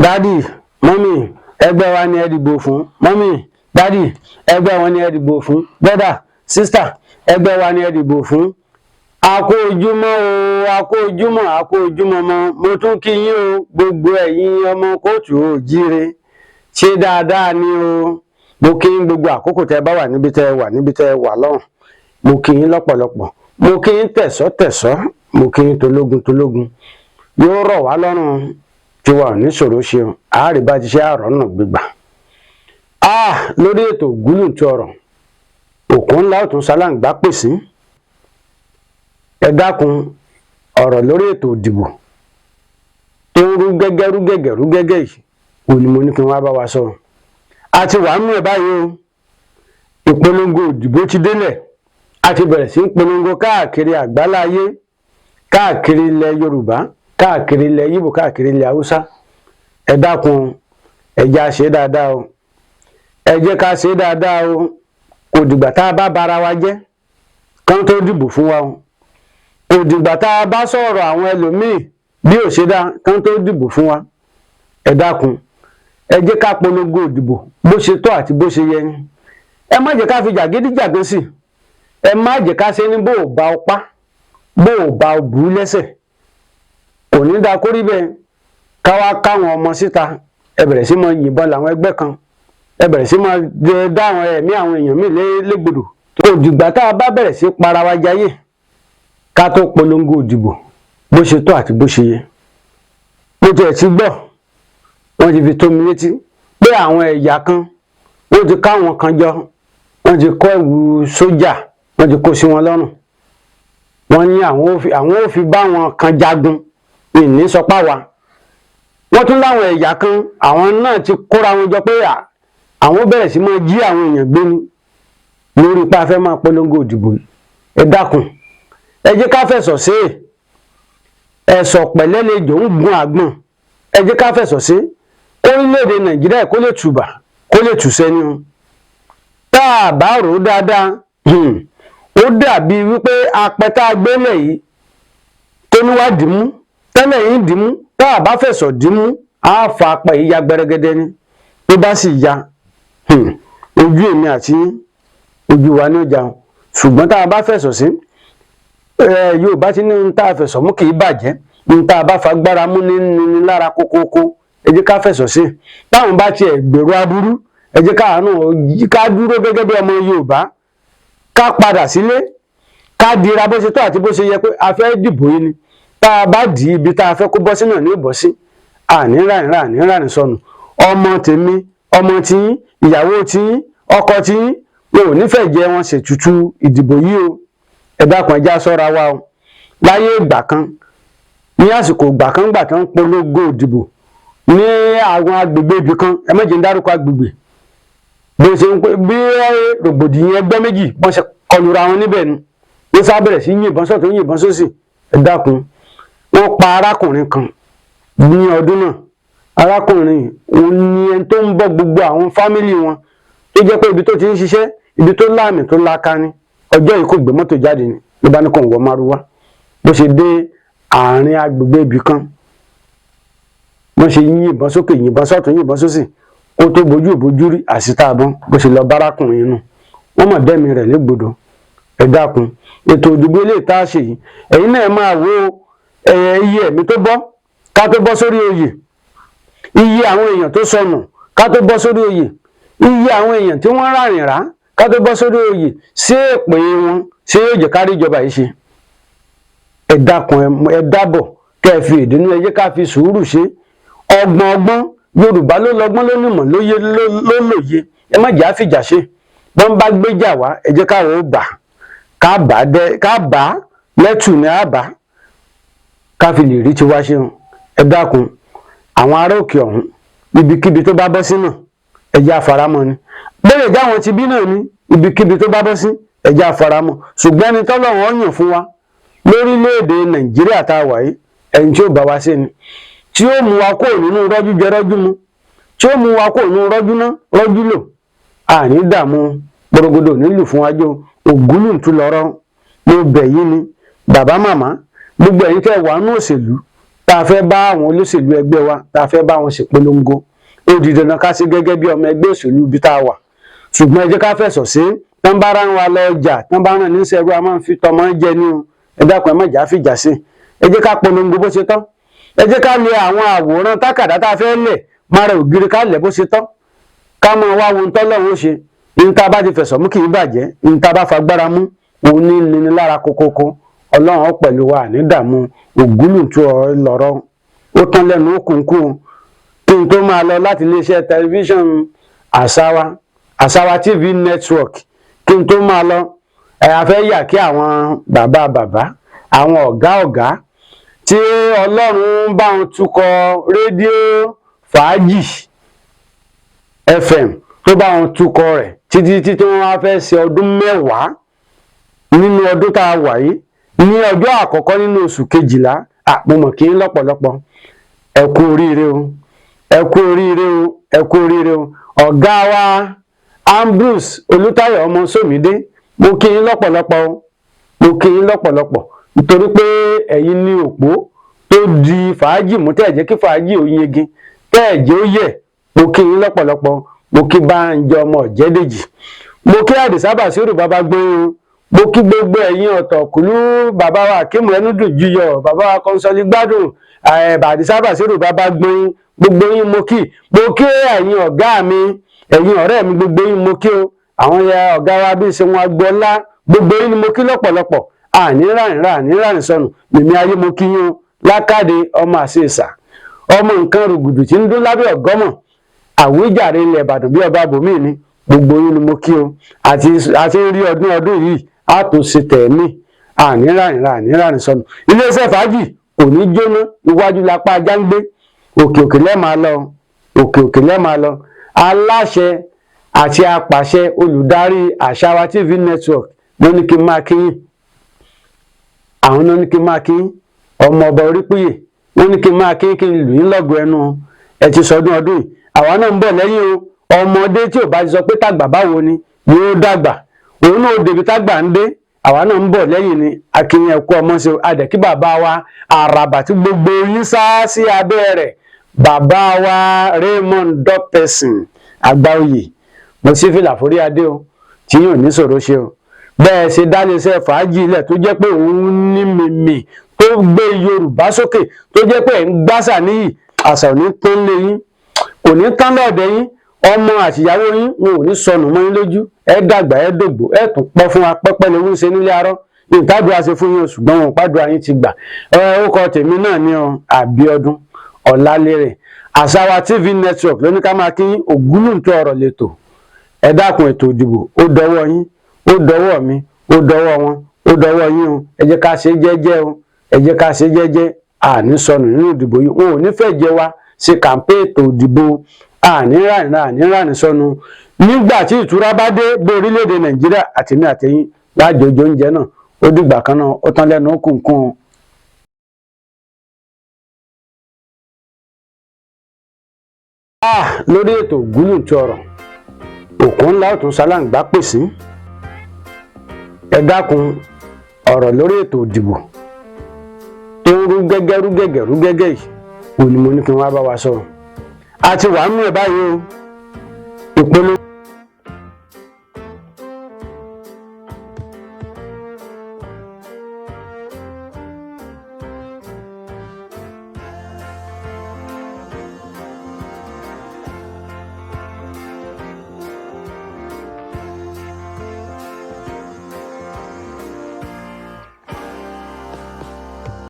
Daddy, mummy, ẹgbẹ́ wa ni ẹ dìbò fún. Mummy, daddy, ẹgbẹ́ wọn ni ẹ dìbò fún. Brother, sister, ẹgbẹ́ wa ni ẹ dìbò fún. A kú ojúmọ́ o, a kú ojúmọ́, a kú ojúmọ́ mọ́. Mo tún kí yín o, gbogbo ẹ̀yin ọmọ káàárọ̀ oòjíire. Ṣé dáadáa ni o? Mo kí yín gbogbo àkókò tẹ́ bá wà, níbi tẹ́ wà, níbi tẹ́ wà lọ́hùn. Mo kí yín lọ́pọ̀lọpọ̀, mo kí yín tẹ̀sọ́ tẹ̀sọ́, mo kí yín tológun tológun. Yóò rọ̀ wá lọ́rùn, tiwa ò ní ṣòro ṣe o. Àárẹ̀ bá ti ṣe àrọ̀ náà gbégbà. Ah, lórí ètò Ògúlùntù ọ̀rọ̀, òkun ńlá òtún sáláǹgbá pèsè. Ẹ dákun, ọ̀rọ̀ lórí ètò ìdìbò tó ń rú gẹ́gẹ́, rú gẹ́gẹ́, rú gẹ́gẹ́ yìí ò ní mo ní kí n wá bá wa sọ. A ti wà nínú ẹ̀ báyìí o. Ìpolongo ìdìbò ti délẹ̀, a ti bẹ̀rẹ̀ sí í polongo káàkiri àgbáláyé, káàkiri ilẹ̀ Yorùbá, káàkiri ilẹ̀ Yíbò, káàkiri ilẹ̀ Haúsá. Ẹ dákun, ẹ jẹ́ á ṣe dáadáa o, ẹ jẹ́ ká ṣe dáadáa o. Kò dìgbà tá a bá bara wa jẹ́ kán tó dìbò fún wa o. Kò dìgbà tá a bá sọ̀rọ̀ àwọn ẹlòmíì bí ò ṣe dá kán tó dìbò fún wa. Ẹ dákun, ẹ jẹ́ ká polongo ìdìbò bó ṣe tọ́ àti bó ṣe yẹ ni. Ẹ má jẹ́ ká fi jàgídíjàgan sí. Ẹ má jẹ́ ká ṣe ní bó ò bá ọ pa, bó ò bá ọ bù ú lẹ́sẹ̀. Kò ní dáa kó rí bẹ́ẹ̀, ká wá káwọn ọmọ síta, ẹ bẹ̀rẹ̀ sí máa yìnbọn làwọn ẹgbẹ́ kan, ẹ bẹ̀rẹ̀ sí máa dá àwọn ẹ̀mí àwọn èèyàn míì légbodò. Kò dìgbà tá a bá bẹ̀rẹ̀ sí para wa jayé ká tó polongo ìdìbò bó ṣe tọ́ àti bó ṣe yẹ. Mo tiẹ̀ ti gbọ́, wọ́n ti fi tó mi létí pé àwọn ẹ̀yà kan, wọ́n ti káwọn kan jọ, wọ́n ti kọ́ ẹ̀wù sójà, wọ́n ti kó sí wọn lọ́rùn. Wọ́n ní àwọn ò fi bá wọn kan jagun. Ìní sọpá wa, wọ́n tún láwọn ẹ̀yà kan, àwọn náà ti kóra wọn jọ pé àwọn bẹ̀rẹ̀ sí máa jí àwọn èèyàn gbé ní lórí ipá fẹ́ máa polongo ìdìbò yìí. Ẹ dákun, ẹ jẹ́ ká fẹ̀sọ̀ sí ẹ̀sọ̀ pẹ̀lẹ́ lè jò ń gun àgbọ̀n. Ẹ jẹ́ ká fẹ̀sọ̀ sí orílẹ̀-èdè Nàìjíríà, kó lè tùbà, kó lè tùsẹ́ ni o. Tá a bá rò ó dáadáa, ó dàbí wípé apẹ tá a gbélé yìí tó níwá dìímú tẹ́lẹ̀ yìí dìímú, tá a bá fẹ̀sọ̀ dìímú, á fa apẹ yìí ya gbẹrẹgẹdẹ ni. Tó bá sì ya, ojú èmi àti ojú wa ní ọjà. Ṣùgbọ́n tá a bá fẹ̀sọ̀ sí, Yorùbá ti ní ohun tá a fẹ̀sọ̀ mú kì í bàjẹ́, ohun tá a bá fagbára mú ní ní lára kókókó. Ẹ jẹ́ ká fẹ̀sọ̀ sí. Táwọn bá tiẹ̀ gbèrò aburú, ẹ jẹ́ káàánú ká dúró gẹ́gẹ́ bí ọmọ Yorùbá, ká padà sílé, ká dira bó ṣe tó àti bó ṣe yẹ pé a fẹ́ dìbò yìí ni. Tá a bá dì í, ibi tá a fẹ́ kó bọ́ sí náà ní ìbọ̀ sí. Àní ràní ràní ràní sọnù. Ọmọ tèmi, ọmọ tiyín, ìyàwó tiyín, ọkọ tiyín, wọn ò nífẹ̀ẹ́ jẹ́ wọn ṣètùtù ìdìbò yìí o. Ẹ dákun, ẹ já ṣọ́ra wa o. Láyé ìgbà kan, ní àsìkò ìgbà kan, gbà tó ń polongo ìdìbò ní àwọn agbègbè ibì kan, ẹ má jẹ́ ń dárúkọ agbègbè, bí ṣe ń pè bí rògbòdìyàn ẹgbẹ́ méjì wọ́n ṣe kọlura wọn níbẹ̀ ni wọ́n sá bẹ̀rẹ̀ sí yìnbọn sọ́tún, yìnbọn sósì. Ẹ dákun, wọ́n pa arákùnrin kan ní ọdún náà. Arákùnrin òun ni ẹni tó ń bọ́ gbogbo àwọn family wọn, tó jẹ́ pé ibi tó ti ń ṣiṣẹ́, ibi tó láàmì tó láká ní. Ọjọ́ yìí, kò gbé mọ́tò jáde ni, ló bá ní kò ń wọ márúwá. Bó ṣe dé àárín agbègbè ibì kan, wọ́n ṣe yìnbọn sókè, yìnbọn sọ́tún, yìnbọn sósì, kó tó bójú ìbójú rí àsìtá àbọ̀n. Bó ṣe lọ bárakùnrin inú, wọ́n mọ̀ dẹ́mi rẹ̀ légbodò. Ẹ dákun, ètò ìdìbò ilé ìta ṣe yìí, ẹ̀yin náà máa wo iye ẹ̀mí tó bọ́ ká tó bọ́ sórí oyè, iye àwọn èèyàn tó sọnù ká tó bọ́ sórí oyè, iye àwọn èèyàn tí wọ́n rárìn rá ká tó bọ́ sórí oyè. Ṣé èpè wọn ṣé yóò jẹ́ kárí ìjọba yìí ṣe? Ẹ dákun, ẹ dábọ̀, kẹ́ ẹ fi ìdùnnú, ẹ jẹ́ ká fi sùúrù ṣe. Ọgbọ́n ọgbọ́n, Yorùbá ló lọ́gbọ́n, ló nímọ̀, lóye, ló lóye. Ẹ má jẹ́ àfìjà ṣe. Wọ́n bá gbéjà wá, ẹ jẹ́ káwọn ó bà ká bà dẹ, ká bà lẹ́tù ní àbá, ká fi lè rí tiwa ṣe hàn. Ẹ dákun, àwọn ará òkè ọ̀hún, ibikíbi tó bá bọ́ sí náà, ẹ jẹ́ àfaramọ́ ni. Bẹ́ẹ̀ jáwọn ti bí náà ní, ibikíbi tó bá bọ́ sí, ẹ jẹ́ àfaramọ́. Ṣùgbọ́n ẹni tọ́lọ́run ó yàn fún wa lórílẹ̀‐èdè Nàìjíríà tá a wà yìí, ẹni tí ó bá wa ṣe ni, tí ó mú wa kúrò nínú rọ́jú jẹ, rọ́jú mu, tí ó mú wa kúrò nínú rọ́jú ná, rọ́jú lò, àní dààmú gbọdọgbọdọ nílùú fún wájú. Ògúnlùntún lọ́rọ̀. Mo bẹ̀ yín ni, bàbá, màmá, gbogbo ẹ̀yin tẹ́ wà nínú òṣèlú. Tá a fẹ́ bá àwọn olóṣèlú ẹgbẹ́ wa, tá a fẹ́ bá wọn ṣèpolongo, ó di dandan ká sí gẹ́gẹ́ bí ọmọ ẹgbẹ́ òṣèlú ibi tá a wà. Ṣùgbọ́n ẹ jẹ́ ká fẹ̀sọ̀ sí tán bá rán wa lọ ọjà, tán bá rán níṣẹ́ ẹrú, a máa ń fi tọmọ jẹ ní o. Ẹ dákun, ẹ má jà fìjà sí. Ẹ jẹ́ ká polongo bó ṣe tán. Ẹ jẹ́ ká lè àwọn àwòrán tákàdá tá a fẹ́ lẹ̀ mára ògiri, ká lẹ̀ bó ṣe tán, ká máa wá ohun tọ́lọ́run ó ṣe. Ní tá a bá ti fẹ̀sọ̀ mú kì í bàjẹ́, ní tá a bá fagbára mú òun ní nini lára kókókó. Ọlọ́run ó pẹ̀lú wa, ní dààmú. Ògúlùntún lọ̀rọ̀ ó tán lẹ́nu ó kúnkún. Kí n tó máa lọ láti iléeṣẹ́ tẹlifíṣàn Àṣàwà, Àṣàwà TV Network, kí n tó máa lọ, ẹ̀ a fẹ́ yà kí àwọn bàbá bàbá, àwọn ọ̀gá ọ̀gá tí Ọlọ́run bá wọn tukọ̀ rédíò Fàájì FM, tó bá wọn tukọ̀ rẹ̀ títí tí wọ́n wá fẹ́ ṣe ọdún 10 nínú ọdún tá a wà yìí, ní ọjọ́ àkọ́kọ́ nínú oṣù kejìlá. Mo mọ̀ kí n lọ́pọ̀lọpọ̀. Ẹ kú oríire o, ẹ kú oríire o, ẹ kú oríire o. Ọ̀gá wa Ambrose Olùtayọ̀ ọmọ Sómídé, mo kí yín lọ́pọ̀lọpọ̀ o, mo kí yín lọ́pọ̀lọpọ̀, nítorí pé ẹ̀yin ní òpó tó di Fàájì mú, tẹ́ ẹ̀ jẹ́ kí Fàájì ò yege, tẹ́ ẹ̀ jẹ́ ó yẹ̀. Mo kí yín lọ́pọ̀lọpọ̀. Mo kí Bánjọ ọmọ Ọ̀jẹ́dèjì, mo kí Àdìsá Bàṣírù bàbá gbóyún, mo kí gbogbo ẹ̀yin ọ̀tọ̀kùlú, bàbá wa Akíìmù ẹnudùn jiyọ̀, bàbá wa Kọ́nsọ́lì gbádùn, Àdìsá Bàṣírù bàbá gbóyún, gbogbo yín mo kí. Mo kí ẹ̀yin ọ̀gá mi, ẹ̀yin ọ̀rẹ́ mi, gbogbo yín mo kí o. Àwọn ọ̀gá wa bíi ṣe wọn agbọ́lá, gbogbo yín ni mo kí lọ́pọ̀lọpọ̀. Àní ràrìn àní ràrìn sọnù lèmi ayé. Mo kí yín o. Lákàdé ọmọ àṣeṣà, ọmọ nǹkan rògbòdò tí ń dún lábẹ́ ọ̀gọ́mọ̀, àwíjàre ilẹ̀ Ìbàdàn bí ọba bòmíì ni, gbogbo yín ni mo kí o. Àti rí ọdún ọdún yìí á tún ṣe tẹ̀mí. Àní ràrìn àní ràrìn sọnù. Iléeṣẹ́ Fàájì kò ní jóná. Iwájú lápá ajá ń gbé, òkè òkè lẹ́ẹ̀ máa lọ, òkè òkè lẹ́ẹ̀ máa lọ. Aláṣẹ àti apàṣẹ olùdarí Àṣàwà TV Network ló ní kí n máa kíyìn. Àwọn náà ní kí n máa kíyìn. Ọmọ ọba Orípìyè wọ́n ní kí n máa kíyìn, kí n lù yín lọ́gọ̀ọ́ ẹnu. Ẹ ti sọdún ọdún yìí, àwa náà ń bọ̀ lẹ́yìn o. Ọmọdé tí ò bá ti sọ pé tàgbà báwo ni yóò dàgbà, òun náà débi tàgbà ń dé. Àwa náà ń bọ̀ lẹ́yìn ni. Akínyìn, ẹ̀kú ọmọ ṣe adẹ̀kí. Bàbá wa àràbà tí gbogbo yín sá sí abẹ́ rẹ̀, bàbá wa Raymond Dọ́pẹ̀sìn Àgbáòyè, mo sì fìlà forí adé o, tí yóò ní sọ̀rọ̀ ṣe o. Bẹ́ẹ̀ ṣe dáléeṣẹ́ Fàájì ilẹ̀ tó jẹ́ pé òun ní mímì tó gbé Yorùbá sókè, tó jẹ́ pé ẹ̀ ń gbàṣà níyì, àṣà ò ní tán lé yín, kò ní tán lọ́ọ̀dẹ yín. Ọmọ àtìyàwó yín wọn ò ní sọnù mọ́ yín lójú. Ẹ dàgbà, ẹ dògbò, ẹ tún pọ́ fún wa pẹ́pẹ́ lówó ṣe nílé arọ́. Ìtàdùn ṣe fún yín o, ṣùgbọ́n wọn pàdùn yín ti gbà. Ẹ ó kọ tèmi náà ní ọ Àbíọ́dún Ọ̀làlérè. Àṣàwà TV Network ló ní ká máa kí ògúnlùntún ọ̀rọ̀ lẹ́tọ̀. Ẹ dákun, ètò ìdìbò ó dọwọ́ yín, ó dọwọ́ mi, ó dọwọ́ wọn, ó dọwọ́ yín o. Ẹ jẹ́ ká ṣe jẹ́jẹ́ o, ẹ jẹ́ ká ṣe jẹ́jẹ́. Àní sọnù nínú ìdìbò yìí. Wọn ò ní fẹ́ jẹ wa ṣe kàǹpé ètò ìdìbò. Àní ràrìn àní ràrìn sọnù. Nígbà tí ìtura bá dé bó orílẹ̀-èdè Nàìjíríà, àtèmi àtẹ̀yìn lájọjọ oúnjẹ náà. Ó dìgbà kan náà, ó tán lẹ́nu ó kùnkùn o. Lórí ètò Ògúnlùntún ọ̀rọ̀, òkun ńlá ọ̀tún sáláǹgbá pèsè. Ẹ dákun, ọ̀rọ̀ lórí ètò ìdìbò tó ń rú gẹ́gẹ́ rú gẹ́gẹ́ rú gẹ́gẹ́ yìí òní, mo ní kí n wá bá wa sọ̀rọ̀. A ti wà nínú ẹ̀ báyìí o. Ìpolówó.